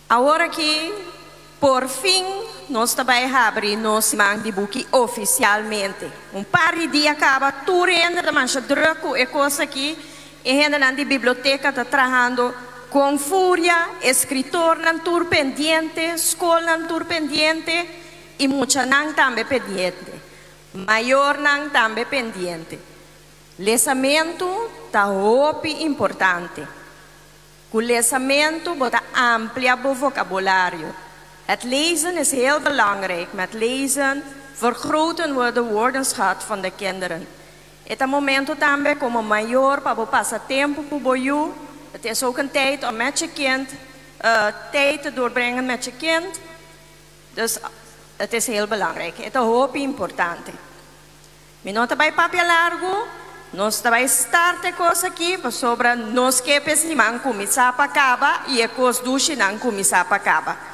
Awor aki, por fin, nos ta bai habri nos Siman di Buki ofisialmente. Un par di dia kaba tur hende ta masha drùk ku e kos aki. E hendenan di biblioteka ta trahando kon furia, eskritornan tur pendiente, skolnan tur pendiente i muchanan tambe pendiente. Mayornan tambe pendiente. Lesamentu ta hopi importante. Ku lesamentu bo ta amplia bo vokabulario. Het lezen is heel belangrijk. Met lezen vergroten we de woordenschat van de kinderen. E ta momento tambe komo mayor pa bo pasa tempu ku bo yu. Het is ook een tijd om met je kind tijd te doorbrengen met je kind. Dus het is heel belangrijk. E ta hopi importante. Mi no ta bai papia largu, nos ta bai start e kos aki pasobra nos ke pa e siman kuminsá pa kaba i e kos dushinan kuminsá pa kaba.